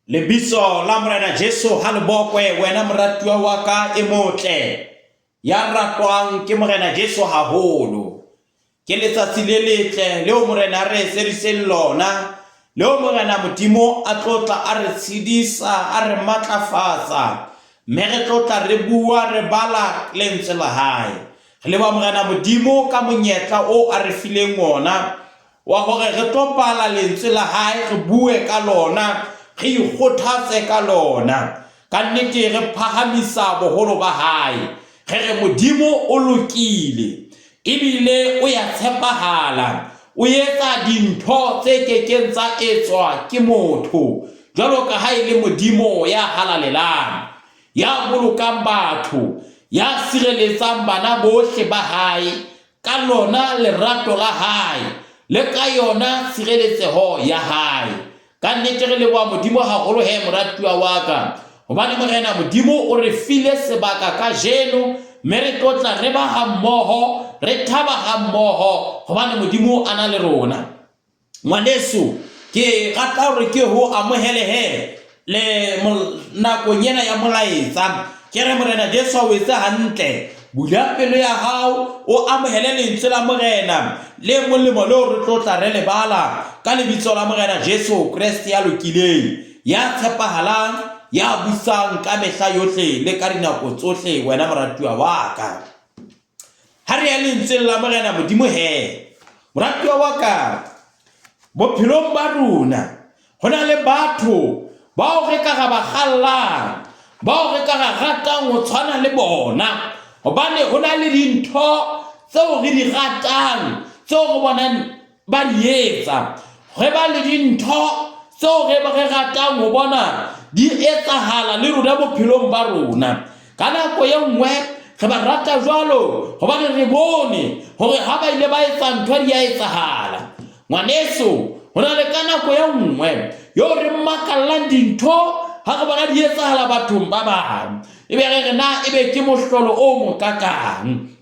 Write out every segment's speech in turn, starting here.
Lebitso la Morena Jesu ha le bokwe, wena moratuwa wa ka e motle, ya ratwang ke Morena Jesu haholo. Ke letsatsi le letle leo Morena a re etseditseng lona, leo Morena Modimo a tlo tla a re tshedisa, a re matlafatsa, mme re tlo tla re bua, re bala lentswe la hae. Re leboha Morena Modimo ka monyetla o a re fileng wona wa hore re tlo bala lentswe la hae, re bue ka lona, re ikgothatse ka lona. Ka nnete re phahamisa boholo ba hae, re re Modimo o lokile ebile o ya tshepahala, o etsa dintho tse ke keng tsa etswa ke motho, jwalo ka ha e le Modimo ya halalelang, ya bolokang batho, ya sireletsang bana bohle ba hae ka lona lerato la hae le ka yona tshireletseho ya hae. Ka nnete re leboha Modimo haholo he moratuwa wa ka, hobane Morena Modimo o re file sebaka kajeno mme re tlo tla re ba hammoho, re thaba hammoho hobane Modimo a na le rona. Ngwaneso, ke rata hore ke ho amohele he le nakong ena ya molaetsa. Ke re Morena Jesu a o etse hantle. Bula pelo ya hao, o amohele lentswe la Morena le molemo leo re tlo tla re le bala ka lebitso la Morena Jesu Kreste ya lokileng, ya tshepahalang, ya busang ka mehla yohle le ka dinako tsohle, wena moratuwa wa ka. Ha re ya lentsweng la Morena Modimo he, moratuwa wa ka, bophelong ba rona ho na le batho bao re ka ra ba kgallang, bao re ka ra ratang ho tshwana le bona, hobane ho na le dintho tseo re di ratang, tseo re bonang ba di etsa. Re ba le dintho tseo re re ratang ho bona di etsahala le rona bophelong ba rona. Ka nako e nngwe re ba rata jwalo hobane re bone hore ha ba ile ba etsa ntho di a etsahala. Ngwaneso, ho na le ka nako e nngwe eo re makallang dintho ha re bona di etsahala bathong ba bang. Ebe re re na ebe ke mohlolo o mokakang.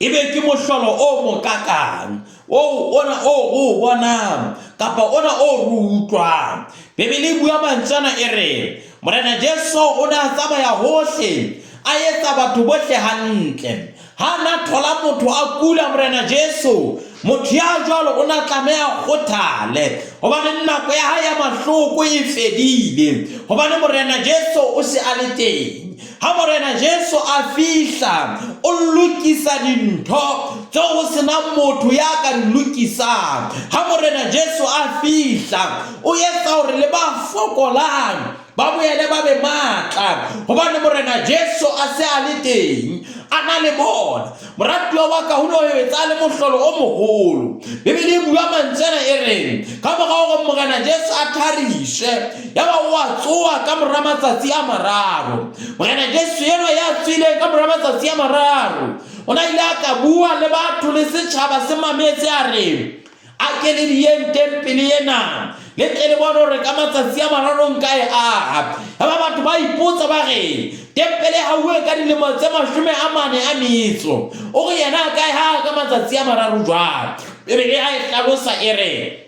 Ebe ke mohlolo o mokakang oo ona o re o bonang kapa ona o re o utlwang. Bibele e bua mantswe ana e re, Morena Jesu o ne a tsamaya hohle a etsa batho bohle hantle. Ha na thola motho a kula Morena Jesu, motho ya jwalo o na tlameha kgothale hobane nako ya hae ya mahloko e fedile, hobane Morena Jesu o se a le teng. Ha Morena Jesu a fihla, o lokisa dintho tseo ho se nang motho ya ka di lokisang. Ha Morena Jesu a fihla, o etsa hore le ba fokolang ba boele ba be matla, hobane Morena Jesu a se a le teng, a na le bona. Moratuwa wa ka, ho ne ho etsa le mohlolo o moholo. Bibele e bua mantswe ana e reng, ka mora hore Morena Jesu a thariswe, yaba o a tsoha ka mora matsatsi a mararo. Morena Jesu enwa ya tswileng ka mora matsatsi a mararo, o na ile a ka bua le batho le setjhaba se mametse a re, A ke le diyeng tempele ena, le tle le bone hore ka matsatsi a mararo nka e aha. Yaba batho ba ipotsa ba re, Tempele e hauwe ka dilemo tse 40 a metso, o re yena a ka e haha ka matsatsi a mararo jwang? Bibele ha e hlalosa e re,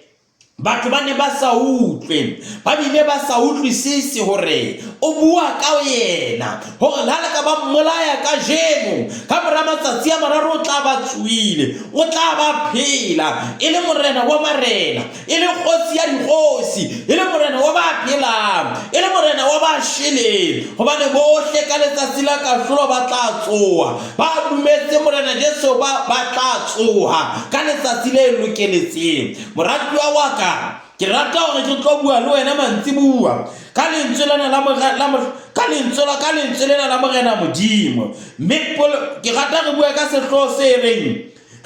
Batho ba ne ba sa utlwe, ba bile ba sa utlwisise hore o bua ka yena, hore le ha le ka ba mmolaya kajeno, ka mora matsatsi a mararo o tla ba tsohile, o tla ba phela e le morena wa marena, e le kgosi ya dikgosi, e le morena wa ba phelang, e le morena wa ba shweleng, hobane bohle ka letsatsi la kahlolo ba tla tsoha. Ba dumetse Morena Jesu ba ba tla tsoha ka letsatsi le lokeletseng. Moratuwa wa ka, ke rata hore ke tlo bua le wena mantsibuwa ka lentswe lena la la ka lentswe la ka lentswe lena la Morena Modimo. Mme ke rata re bue ka sehlooho se reng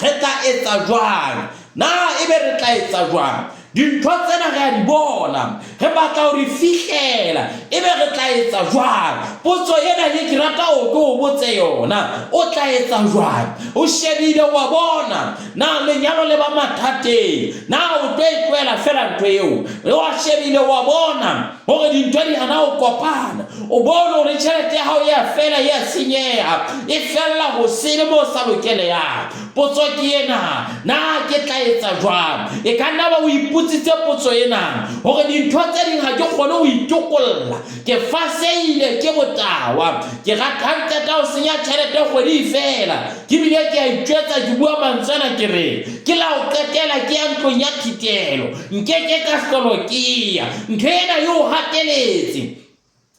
re tla etsa jwang? Na ebe re tla etsa jwang? Dintho tsena re a di bona, re batla ho di fihlela, ebe re tla etsa jwang? Potso ena ye ke rata o ke o botse yona, o tla etsa jwang? O shebile wa bona na lenyalo le ba mathateng, na o tlo e tlohela fela ntho eo? Wa shebile wa bona hore dintho di hana ho kopana, o bone hore tjhelete ya hao e a fela, e a senyeha, e fella hosele moo sa lokelehang. Potso ke ena, na ke tla etsa jwang? E ka nna ba o ipotsitse potso ena hore dintho tse ding ha ke kgone ho itokolla, ke fasehile ke botawa, ke rata ha nqeta ho senya tjhelete kgwedi e fela, ke bile ke a itjwetsa ke bua mantswe ana ke re ke la ho qetela ke ya ntlong ya thitelo, nkeke ka hlolo ke ya. Ntho ena e o hateletse.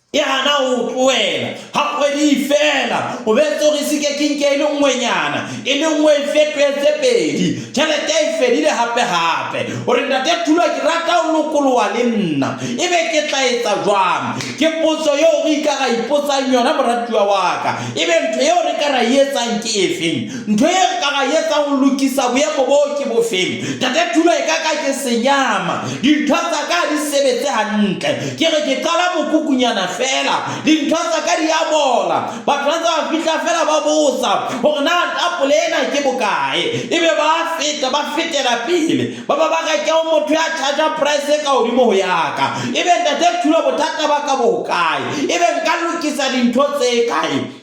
E hana ho o tlohela. Ha kgwedi e fela, o betse hore e se ke ke nke e le nngwenyana, e le nngwe e fetohe tse pedi. Tjhelete e fedile hape hape. O re, Ntate Thulo, ke rata ho lokoloha le nna. Ebe ke tla etsa jwang? Ke potso eo re ka ra ipotsang yona, moratuwa wa ka. Ebe ntho eo re ka ra e etsang ke efeng? Ntho e re ka ra e etsang ho lokisa boemo boo ke bofeng? Ntate Thulo, e ka ka ke senyama. Dintho tsa ka ha di sebetse hantle. Ke re ke qala mokukunyana feela, dintho tsa ka di a bola. Batho ba ntse ba fihla feela ba botsa hore na tapole ena ke bokae. Ebe ba a feta, ba fetela pele. Ba ba ba reke ho motho ya charger price e ka hodimo ho ya ka. Ebe Ntate Thulo bothata ba ka bo hokae? Ebe nka lokisa dintho tse kae?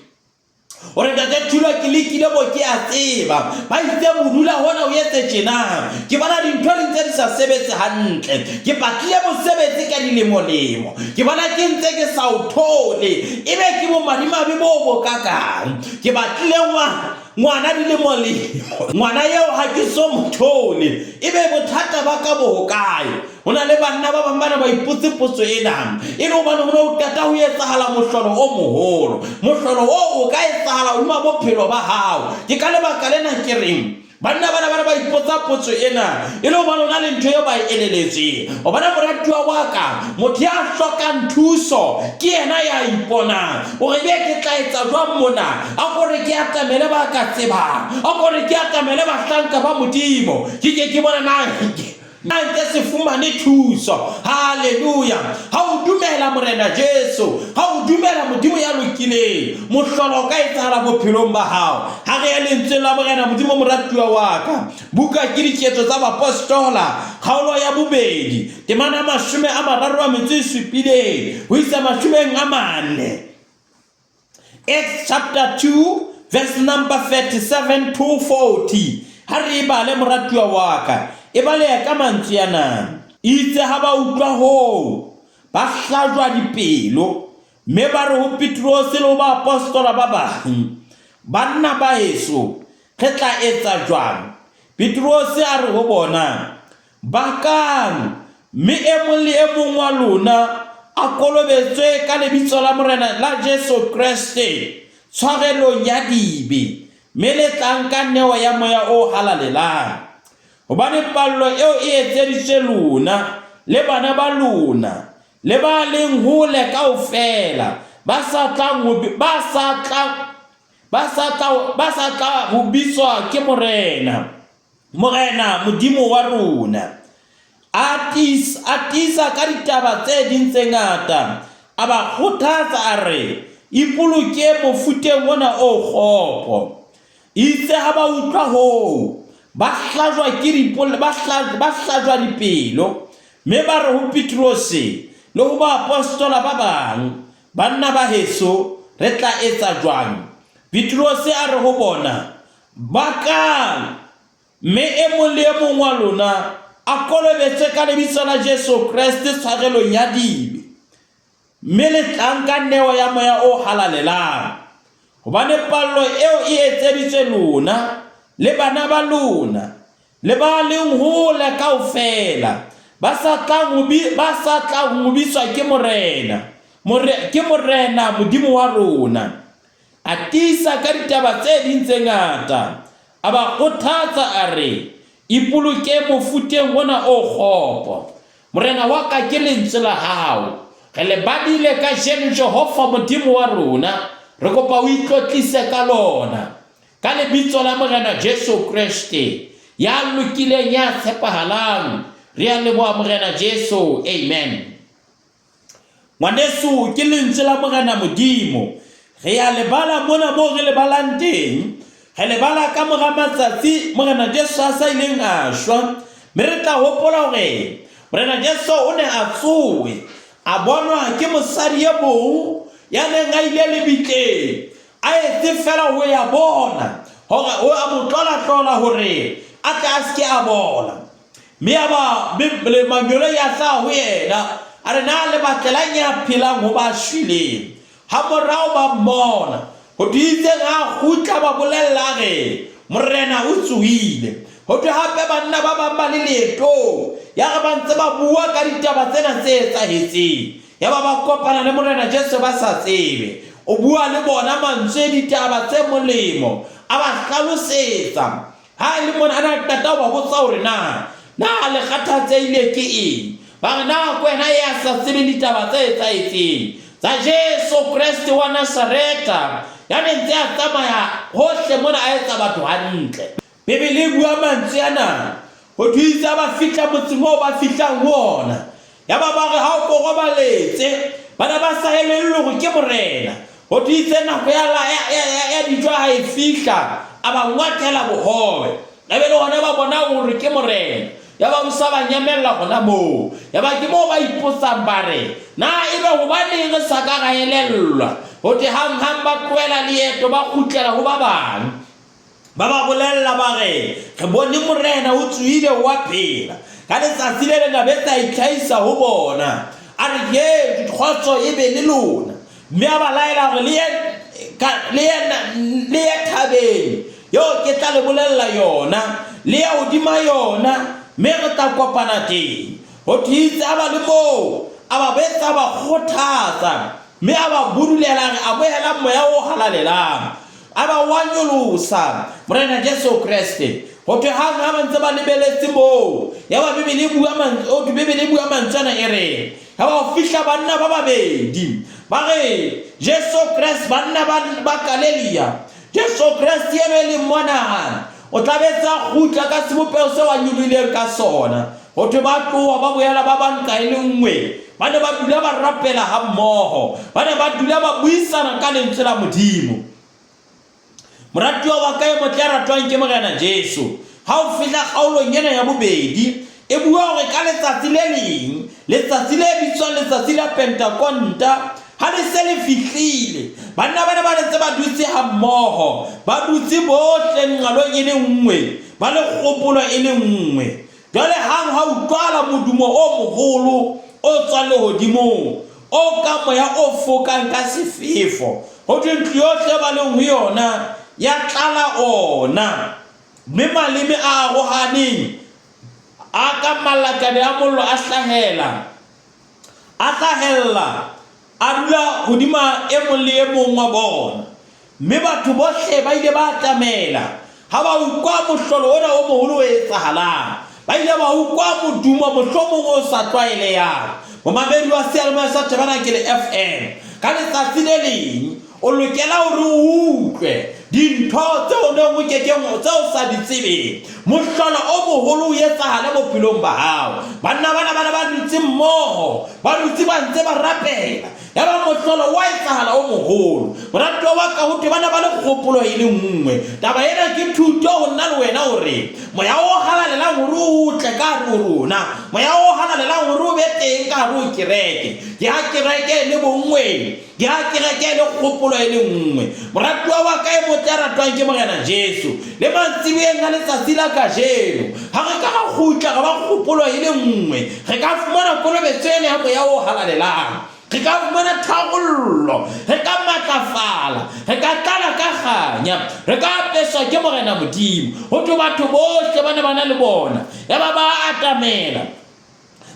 Gore Ntate Thulo ke lekile bo ke a tseba. Ba itse modula hona o etse tjena. Ke bona dintho di ntse di sa sebetse hantle. Ke batlile mosebetsi ka dilemolemo. Ke bona ke ntse ke sa o thole. Ebe ke bomadimabe bo bo kakang. Ke batlile ngwana dilemolemo. Ngwana eo ha ke so mo thole. Ebe bothata ba ka bo hokae? Ho na le banna ba bang ba ne ba ipotse potso ena e le hobane ho ne ho qeta ho etsahala mohlolo o moholo. Mohlolo oo o ka etsahala hodima bophelo ba hao. Ke ka lebaka lena ke reng banna bana ba ne ba ipotsa potso ena e le hobane ho na le ntho eo ba e eleletsweng. Hobane moratuwa wa ka, motho ya hlokang thuso ke yena ya iponang. O re be ke tla etsa jwang mona? A ko re ke atamele ba ka tsebang. A ko re ke atamele bahlanka ba Modimo. Ke ke ke bona na Na nke se fumane thuso? Haleluya! Ha o dumela Morena Jesu, ha o dumela Modimo ya lokileng, mohlolo o ka etsahala bophelong ba hao. Ha re ye lentsweng la Morena Modimo moratuwa wa ka. Buka ke Diketso tsa Bapostola, kgaolo ya bobedi, temana 37 ho isa 40. Acts chapter 2 verse number 37 to 40. Ha re e bale moratuwa wa ka, e baleha ka mantswe ana. Itse ha ba utlwa hoo, ba hlajwa dipelo, mme ba re ho Petrose le ho baapostola ba bang, Banna ba heso, re tla etsa jwang? Petrose a re ho bona, Bakang, mme e mong le e mong wa lona a kolobetswe ka lebitso la Morena la Jesu Kreste tshwarelong ya dibe, mme le tla nka neo ya Moya o Halalelang. Hobane pallo eo e etseditswe lona le bana ba lona le ba leng hole kaofela, ba sa tlang ho ba sa tla ba sa tla ba sa tla ho bitswa ke Morena. Morena Modimo wa rona a tiisa, a tiisa ka ditaba tse ding tse ngata, a ba kgothatsa a re, Ipoloke mofuteng ona o kgopo. Itse ha ba utlwa hoo, ba hlajwa ke dipol, ba hla, ba hlajwa dipelo, mme ba re ho Petrose le ho baapostola ba bang, Banna ba heso, re tla etsa jwang? Petrose a re ho bona, Bakang, mme e mong le e mong wa lona a kolobetswe ka lebitso la Jesu Kreste tshwarelong ya dibe, mme le tla nka neo ya Moya o Halalelang. Hobane pallo eo e etseditswe lona, le bana ba lona, le ba leng hole kaofela, ba sa tlang ho ba sa tlang ho bitswa ke Morena, More, ke Morena Modimo wa rona. A tiisa ka ditaba tse ding tse ngata, a ba kgothatsa, a re, Ipolokeng mofuteng ona o kgopo. Morena wa ka, ke lentswe la hao. Re le badile kajeno, Jehova, Modimo wa rona, re kopa o itlotlise ka lona. Ka lebitso la Morena Jesu Kreste, ya lokileng, ya tshepahalang, re a leboha Morena Jesu. Amen. Ngwaneso, ke lentswe la Morena Modimo. Re ya le bala mona moo re le balang teng. Re le bala ka mora matsatsi Morena Jesu a sa ileng a shwa. Mme re tla hopola hore Morena Jesu o ne a tsoe, a bonwa ke mosadi e mong ya neng a ile lebitleng, a etse feela ho ya bona. Hore o a mo tlola-tlola hore a tle a se ke a bola. Mme yaba mangeloi a hlaha ho yena, a re, Na le batlelang ya phelang ho ba shweleng? Hamorao ba mmona. Ho thwe itseng ha a kgutla ba bolella a re, Morena o tsohile. Ho thwe hape banna ba bang ba le leetong, ya re ba ntse ba bua ka ditaba tsena tse etsahetseng, yaba ba kopana le Morena Jesu ba sa tsebe. O bua le bona mantswe ditaba tse molemo, a ba hlalosetsa. Ha e le mona a ne a qeta ho ba botsa hore na na le kgathatsehile ke eng. Ba re, Na ke wena ea sa tsebeng ditaba tse etsahetseng tsa Jesu Kreste wa Nasaretha, ya ne ntse a tsamaya hohle mona a etsa batho hantle? Bibele e bua mantswe ana, Ho thwe itse ha ba fihla motseng oo ba fihlang ho ona, Yaba ba re, Ha o ko robaletse. Ba ne ba sa elellwe hore ke Morena. Ho thwe itse nako ya, ya, ya, ya, ya dijo ha e fihla, a ba ngwathela bohobe. Ebe le hona ba bona hore ke Morena. Yaba o sa ba nyamella hona moo. Yaba ke moo ba ipotsang ba re, Na ebe hobaneng re sa ka ra elellwa? Ho thwe hanghang ba tlohela leeto ba kgutlela ho ba bang. Ba ba bolella ba re, Re bone Morena o tsohile, oa phela. Ka letsatsi le leng a betsa a itlhahisa ho bona, a re, Ye, khotso e be le lona. Mme a ba laela hore le ye, le ye, le ye thabeng eo ke tla le bolella yona, le ye hodima yona, mme re tla kopana teng. Ho thwe itse a ba le moo, a ba betsa, a ba kgothatsa, mme a ba budulela, a re, Amohelang Moya o Halalelang. A ba wa nyolosa, Morena Jesu Kreste. Ho thwe hang ha ba ntse ba lebeletse moo, yaba Bibele e bua mantswe, ho thwe Bibele e bua mantswe ana e re, yaba ho fihla banna ba babedi, ba re, Jesu Kreste, banna ba, ba Galelia, Jesu Kreste eno e leng mona, o tla be tsa kgutla ka sebopeho seo a nyolohileng ka sona. Ho thwe ba tloha ba boela ba ba nqa e le nngwe. Ba ne ba dula ba rapela hammoho. Ba ne ba dula ba buisana ka lentswe la Modimo. Moratuwa wa ka e motle ya ratwang ke Morena Jesu, ha o fihla kgaolong ena ya bobedi, e bua hore ka letsatsi le leng, letsatsi le bitswang letsatsi la Pentakonta, ha le se le fihlile, banna ba ne ba ntse ba dutse hammoho, ba dutse bohle nqalong e le nngwe, ba le kgopolo e le nngwe. Jwale hang ha utlwahala modumo o moholo o tswang lehodimong, o kang moya o fokang ka sefefo. Ho thwe ntlo yohle ba leng ho yona ya tlala ona, mme maleme a arohaneng a kang malakabe a mollo a hlahela, a hlahella, a dula hodima e mong le e mong wa bona. Mme batho bohle ba ile ba atamela ha ba utlwa mohlolo ona o moholo o etsahalang. Ba ile ba utlwa modumo mohlomong o sa tlwaelehang. Momamedi wa seyalemoya sa Tabernacle FM, ka letsatsi le leng o lokela hore o utlwe dintho tseo neng o kekeng tseo o sa di tsebeng. Mohlolo o moholo o etsahale bophelong ba hao. Banna bana ba ne ba dutse mmoho, ba dutse ba ntse ba rapela. Yaba mohlolo wa etsahala o moholo. Moratuwa wa ka, ho thwe ba ne ba le kgopolo e le nngwe. Taba ena ke thuto ho nna le wena hore Moya o Halalelang hore o tle ka hare ho rona, Moya o Halalelang hore o be teng ka hare ho kereke. Ke ha kereke e le bonngweng, ke ha kereke e le kgopolo e le nngwe. Moratuwa wa ka e motle ya ratwang ke Morena Jesu, le mantsiboyeng a letsatsi la kajeno, ha re ka ra kgutla ra ba kgopolo e le nngwe, re ka fumana kolobetso ena ya Moya o Halalelang. Re ka fumana tharollo, re ka matlafala, re ka tlala ka kganya, re ka apeswa ke Morena Modimo. Ho thwe batho bohle ba ne ba na le bona, yaba ba atamela,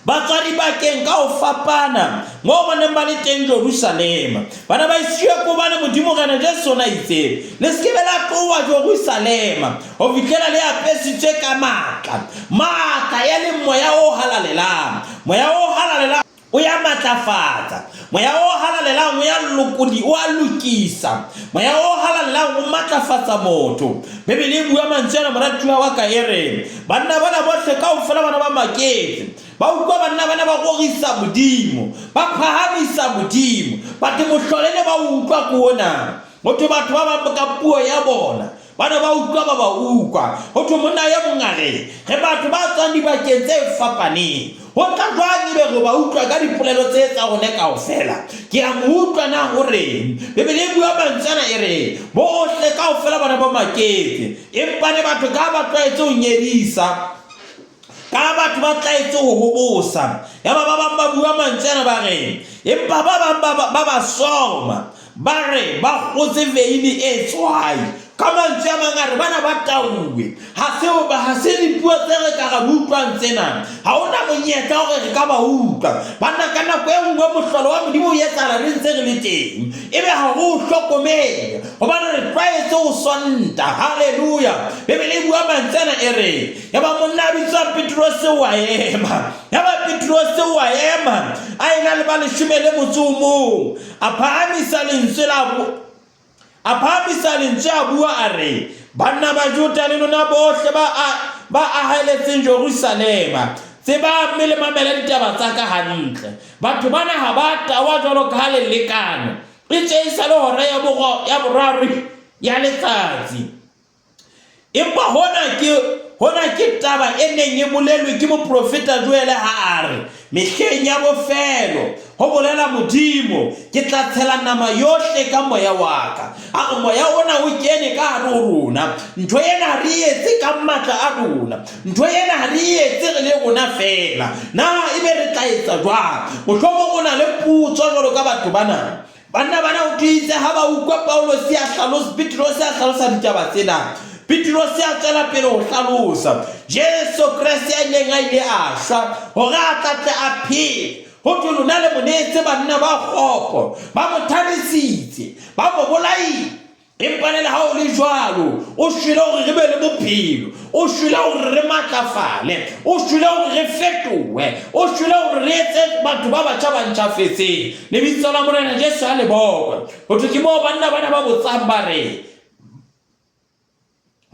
ba tswa dibakeng ka ho fapana moo ba neng ba le teng Jerusalema. Ba ne ba isiwe ko hobane Modimo Morena Jesu o ne a itse, Le se ke be la tloha Jerusalema ho fihlela le apesitswe ka matla, matla e leng Moya o Halalelang. Moya o Halalelang O ya matlafatsa. Moya o Halalelang o ya lokodi, o a lokisa. Moya o Halalelang o matlafatsa motho. Bibele e bua mantswe ana, moratuwa wa ka, e re, Banna bana bohle kaofela bana ba maketse. Ba utlwa banna bana ba rorisa Modimo, ba phahamisa Modimo. Batho mohlolo ne ba utlwa ke ona. Motho batho ba bang ka puo ya bona. Ba ne ba utlwa ba ba utlwa. Ho thwe monna e mong a re, Re batho ba tswang dibakeng tse fapaneng. Ho tla jwang ebe re ba utlwa ka dipolelo tse tsa rona kaofela? Ke a mo utlwa na o reng. Bibele e bua mantswe ana e re, Bohle kaofela ba ne ba maketse. Empa ne batho ka ba tlwaetse ho nyedisa, ka batho ba tlwaetse ho hobosa. Yaba ba bang ba bua mantswe ana ba re, empa ba bang ba ba soma, ba re ba kgotse veine e tswai. Ka mantswe a mang a re bana ba tauwe. Ha se ha se dipuo tse re ka ra di utlwang tsena. Ha ho na monyetla hore re ka ba utlwa. Banna ka nako e nngwe mohlolo wa Modimo o etsahala re ntse re le teng. Ebe ha re o hlokomele hobane re tlwaetse ho sonta. Haleluya. Bibele e bua mantswe ana e re, yaba monna a bitswang Petrose o a ema. Yaba Petrose o a ema a ena le ba leshome le motso o mong. A phahamisa lentswe la a phahamisa lentswe a bua a re, Banna ba Juda le lona bohle ba ba aheletseng Jerusalema, tsebang mme le mamele ditaba tsa ka hantle. Batho bana ha ba tawa jwalo ka ha le lekana, e tswe e sa le hora ya boraro ya letsatsi. Empa hona ke hona ke taba e neng e bolelwe ke moprofeta Joele ha a re, Mehleng ya bofelo, ho bolela Modimo, ke tla tshela nama yohle ka moya wa ka. A re moya ona o kene ka hare ho rona. Ntho ena ha re e etse ka matla a rona. Ntho ena ha re e etse re le rona feela. Na ebe re tla etsa jwang? Mohlomong o na le potso jwalo ka batho bana. Banna bana ho thwe ha ba utlwa Paulosi a hlalosa, Petrose a hlalosa ditaba tsena. Petrose a tswela pele ho hlalosa Jesu Kreste a ileng a ile a shwa hore a tla tle a phele. Ho thwe lona le mo neetse banna ba kgopo, ba mo tharisitse, ba mo bolaile. Empa le ha ho le jwalo, o shwele hore re be le bophelo, o shwele hore re matlafale, o shwele hore re fetohe, o shwele hore re etse batho ba batjha ba ntjhafetseng. Lebitso la Morena Jesu a le bokwe. Ho thwe ke moo banna bana ba botsang ba re,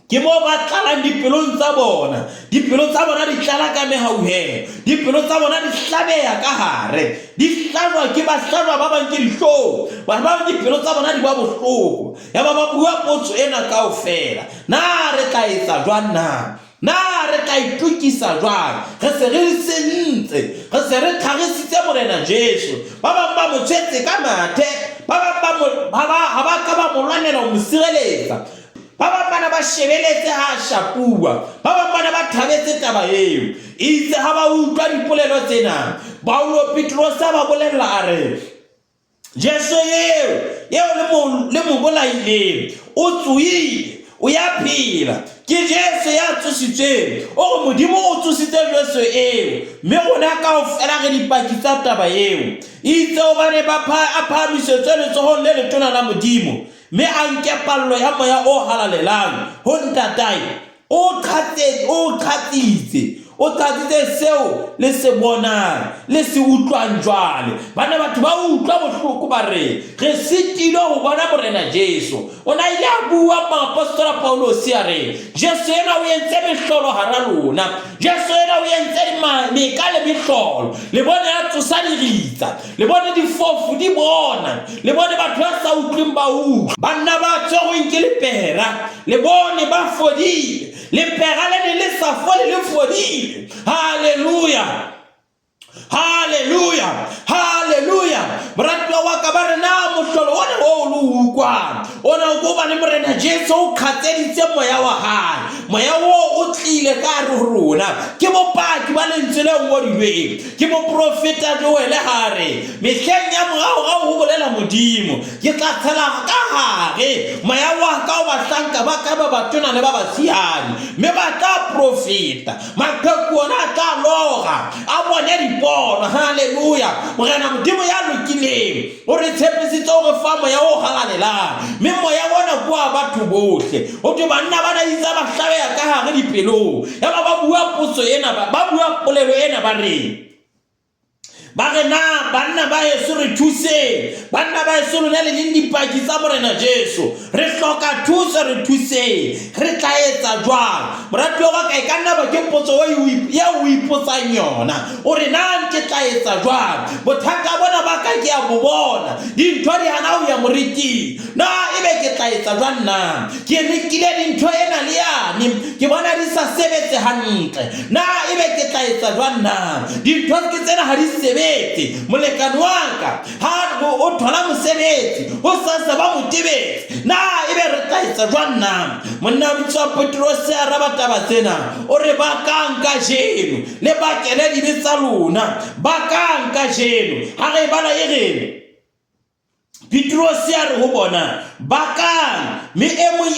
ke moo ba tlalang dipelong tsa bona. Dipelo tsa bona di tlala ka mehauhelo, dipelo tsa bona di hlabeha ka hare, di hlajwa ke ba hlajwa ba bang ke dihlong, ba bang dipelo tsa bona di ba bohloko. Yaba ba bua potso ena kaofela, na re tla etsa jwang na? Na re tla itokisa jwang? Re se re sentse, re se re tlhagisitse Morena Jesu. Ba bang ba mo tshwetse ka mathe, ba bang ba mo, ba ba, ha ba ka ba mo lwanela ho mo sireletsa. Ba bang ba na ba shebeletse ha a shapuwa, ba bang ba na ba thabetse taba eo. Eitse ha ba utlwa dipolelo tsena, Paulo Petrose a ba bolella a re, Jesu eo, eo le mo, le mo bolaileng, o tsohile, o ya phela. Ke Jesu ya tsositsweng. O re Modimo o tsositse Jesu eo, mme rona kaofela re dipaki tsa taba eo. Eitse hobane ba a phahamisetswe letsohong le letona la Modimo, mme a nke pallo ya Moya o Halalelang ho Ntatae, o qhatse, o qhatsitse, o qhatsitse seo le se bonang, le se utlwang jwale. Banna batho ba utlwa bohloko ba re, re sitilwe ho bona Morena Jesu. O na ile a bua moapostola Paulosi a re, Jesu enwa o entse mehlolo hara lona. Jesu enwa o entse meka le mehlolo. Le bone a tsosa diritsa. Le bone difofu di bona, le bone batho ba sa utlweng ba utlwa, banna ba tshwerweng ke lepera, le bone ba fodile, lepera le ne le sa fole le fodile. Haleluya! Haleluya! Haleluya! Moratuwa wa ka ba re na mohlolo ona oo le o utlwang, ona o ke hobane Morena Jesu o qhatseditse moya wa hae. Moya oo o tlile ka hare ho rona. Ke bopaki ba lentswe le ngodilweng. Ke moprofeta Joele ha re, Mehleng ya moraorao ho bolela Modimo, ke tla tshela ka hare moya wa ka ho bahlanka ba ka ba batona le ba batshehadi, mme ba tla profeta. Maqheku ona a tla lora, a bone dipono. Haleluya! Morena Modimo ya lokileng o re tshepisitse ho re fa moya o halalelang, mme moya ona ke wa batho bohle. Ho thwe banna bana itse ba hlabeha ka hare dipelong, yaba ba bua potso ena, ba bua polelo ena ba re, ba re na banna ba heso re thuseng, banna ba heso lona le leng dipaki tsa Morena Jesu, re hloka thuso, re thuseng, re tla etsa jwang? Moratuwa wa ka, e ka nna ba ke potso eo o ipotsang yona. O re, Na ke tla etsa jwang? Bothata bona ba ka ke a bo bona. Dintho di hana ho ya moriting. Na ebe ke tla etsa jwang na? Ke lekile dintho ena le yane, ke bona di sa sebetse hantle. Na ebe ke tla etsa jwang na? Dintho ke tsena ha di sebetse. Molekane wa ka ha o thola mosebetsi, ho sasa ba mo tebetse. Na ebe re tla etsa jwang na? Monna a bitswa Petrose a araba taba tsena, o re bakang kajeno le bakele dibe tsa lona. Bakang kajeno. Ha re e bala e re, Petrose a re ho bona, Bakang, mme e mong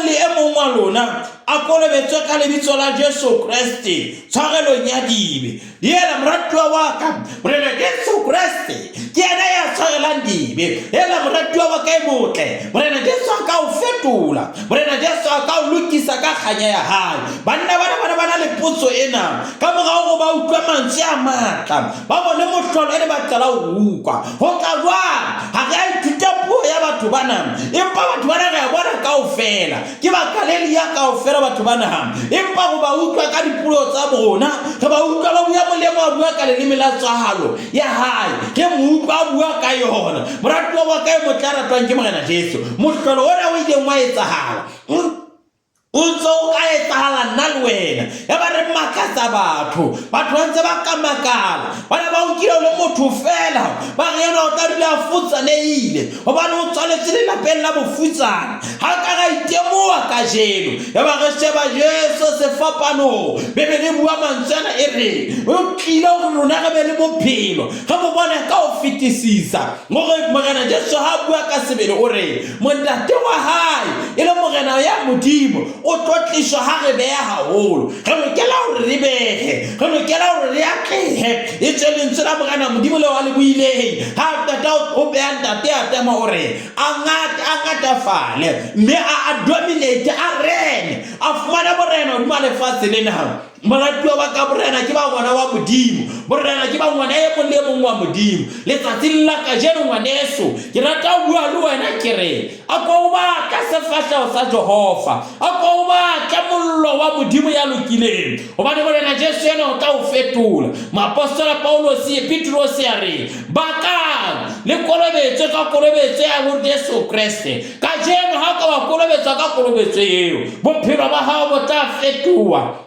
le e mong wa lona a kolobetswe ka lebitso la Jesu Kreste tshwarelong ya dibe. Yena moratuwa wa ka, Morena Jesu Kreste, ke yena ya tshwarelang dibe. Yena moratuwa wa ka e motle, Morena Jesu a ka o fetola, Morena Jesu a ka o lokisa ka kganya ya hae. Banna bana ba ne ba na le potso ena ka mora hore ba utlwe mantswe a matla, ba bone mohlolo ene ba qala ho utlwa. Ho tla jwang? Ha re a ithuta puo ya batho bana, empa batho bana re a bona kaofela. Ke Bakalelia kaofela batho bana, empa ho ba utlwa ka dipuo tsa bona, re ba utlwa ba bua molemo, a bua ka leleme la tswalo ya hae, re mo utlwa a bua ka yona. Moratuwa wa ka e motle a ratwang ke Morena Jesu, mohlolo ona o ileng wa etsahala o ntse o ka etsahala nna le wena. Ya ba re makatsa batho, batho ba ntse ba ka makala, ba ne ba o nkile o le motho feela, ba re yena o tla dula a futsanehile gobane o tswaletswe lelapeng la bofutsana. Ga ka ra itemoa kajeno, ya ba re sheba Jesu sefapanong. Bibele e bua mantswe ana e re o tlile gore rona re be le bophelo, re mo bone ka ho fetisisa. Gore Morena Jesu ha a bua ka sebele o re Montate wa hae e le Morena ya Modimo o tlotliswa ha re beha haholo. Re lokela hore re behe, re lokela hore re atlehe. E tswe lentswe la Morena Modimo leo a le buileng ha qeta o beha ntate a tema o re a ngata a ngatafale mme a dominate, a rene, a fumane borena hodima lefatshe lena. Moratuwa wa ka, borena ke ba ngwana wa Modimo, borena ke ba ngwana e mong le e mong wa Modimo. Letsatsing la kajeno ngwaneso, ke rata ho bua le wena ke re, a ko o batla sefahleho sa Jehova, a ko o batla mollo wa Modimo ya lokileng, hobane Morena Jesu yena o tla o fetola. Moapostola Paulosi Petrose a re, bakang le kolobetswe ka kolobetso ya ho Jesu Kreste. Kajeno ha o ka wa kolobetswa ka kolobetso eo, bophelo ba hao bo tla fetoha,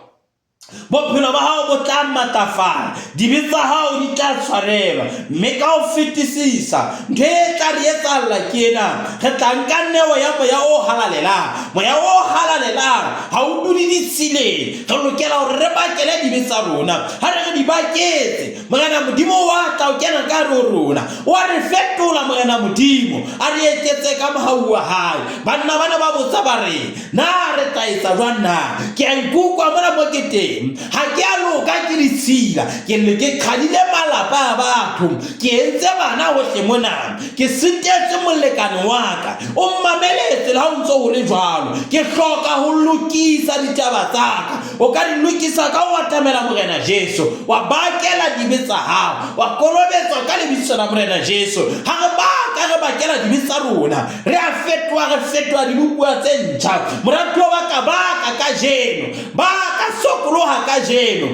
bophelo ba hao bo tla matlafala, dibe tsa hao di tla tshwarelwa, mme ka ho fetisisa ntho e tla re etsahalla ke ena, re tla nka neo ya Moya o Halalelang. Moya o Halalelang ha o dule ditshileng. Re lokela hore re bakele dibe tsa rona. Ha re re di baketse, Morena Modimo wa tla o kena ka hare ho rona, wa re fetola. Morena Modimo a re eketse ka mohau wa hae. Banna bana ba botsa ba re, Na re tla etsa jwang na? Ke a ikutlwa mona mo ke teng, ha ke a loka, ke ditshila, ke le ke qhadile malapa a batho, ke entse bana hohle mona, ke sitetswe molekane wa ka, o mmameletse le ha o ntso ho le jwalo. Ke hloka ho lokisa ditaba tsa ka. O ka di lokisa ka ho atamela Morena Jesu, wa bakela dibe tsa hao, wa kolobetswa ka lebitso la Morena Jesu. Ha re baka, re bakela dibe tsa rona, re a fetoha, re fetoha dibopuwa tse ntjha. Moratuwa wa ka, baka kajeno, baka, sokoloha kajeno.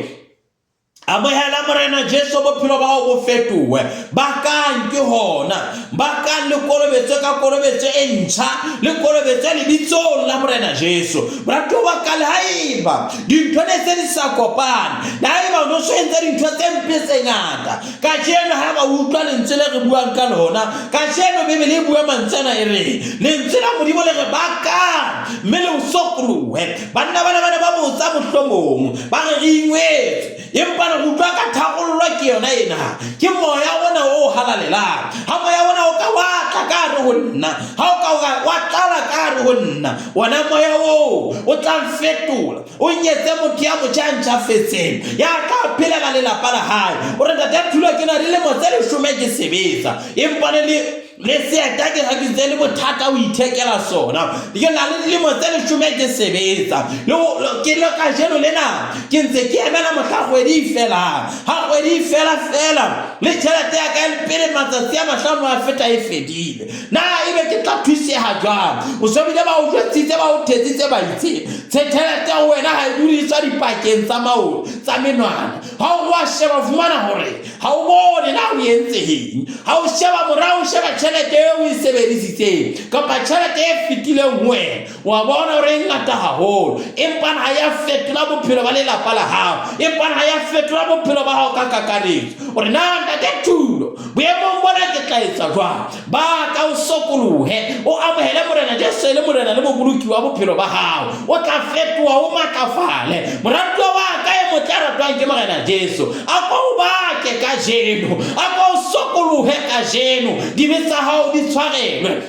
Amohela Morena Jesu, bophelo ba hao bo fetohe. Bakang ke hona. Bakang le kolobetswe ka kolobetso e ntjha, le kolobetswe lebitsong la Morena Jesu. Moratuwa wa ka, le haeba dintho ne se di sa kopane, le haeba o ne o so entse dintho tse mpe tse ngata, kajeno haeba o utlwa lentswe le re buang ka lona, kajeno Bibele e bua mantswe ana e re, lentswe la Modimo le re bakang mme le o sokolohe. Banna bana ba ne ba botsa mohlomong, ba re re ingwetse, empa re utlwa ka tharollo ke yona ena, ke moya ona o halalelang. Ha moya ona o ka wa tla ka hare ho nna, ha o ka wa tlala ka hare ho nna, wona moya oo o tla nfetola, o nyetse motho ya motjha ya ntjhafetseng, ya tla phelela lelapa la hae. O re, Ntate Thulo, ke na dilemo tse 10 ke sebetsa, empa le le le seeta ke ha ke ntse le bothata ho ithekela sona. Ke na le dilemo tse 10 ke sebetsa, le ke le kajeno lena ke ntse ke emela mohla kgwedi e felang. Ha kgwedi e fela fela le tjhelete ya ka pele matsatsi a 5 a feta e fedile, na ebe ke tla thuseha jwang? O so bile ba o jwetsitse, ba o thetsitse, ba itse tjhelete ho wena ha e dule e tswa dipakeng tsa maoto tsa menwana. Ha o wa sheba, fumana hore ha o bone na o entse eng. Ha o sheba morao, o sheba tjhelete. tjhelete eo o e sebedisitseng kapa tjhelete e fetileng ho wena, wa bona hore e ngata haholo, empa ha ya fetola bophelo ba lelapa la hao, empa ha ya fetola bophelo ba hao ka kakaretso. O re, na ntate Thulo, boemong bona ke tla etsa jwang? Ba ka o sokolohe, o amohele Morena Jesu e le Morena le Moboloki wa bophelo ba hao. O tla fetoha, o matlafale. Moratuwa wa ka e motle a ratwang ke Morena Jesu, a ko o bake kajeno, a ko o sokolohe kajeno, dibe tsa hao di tshwarelwe.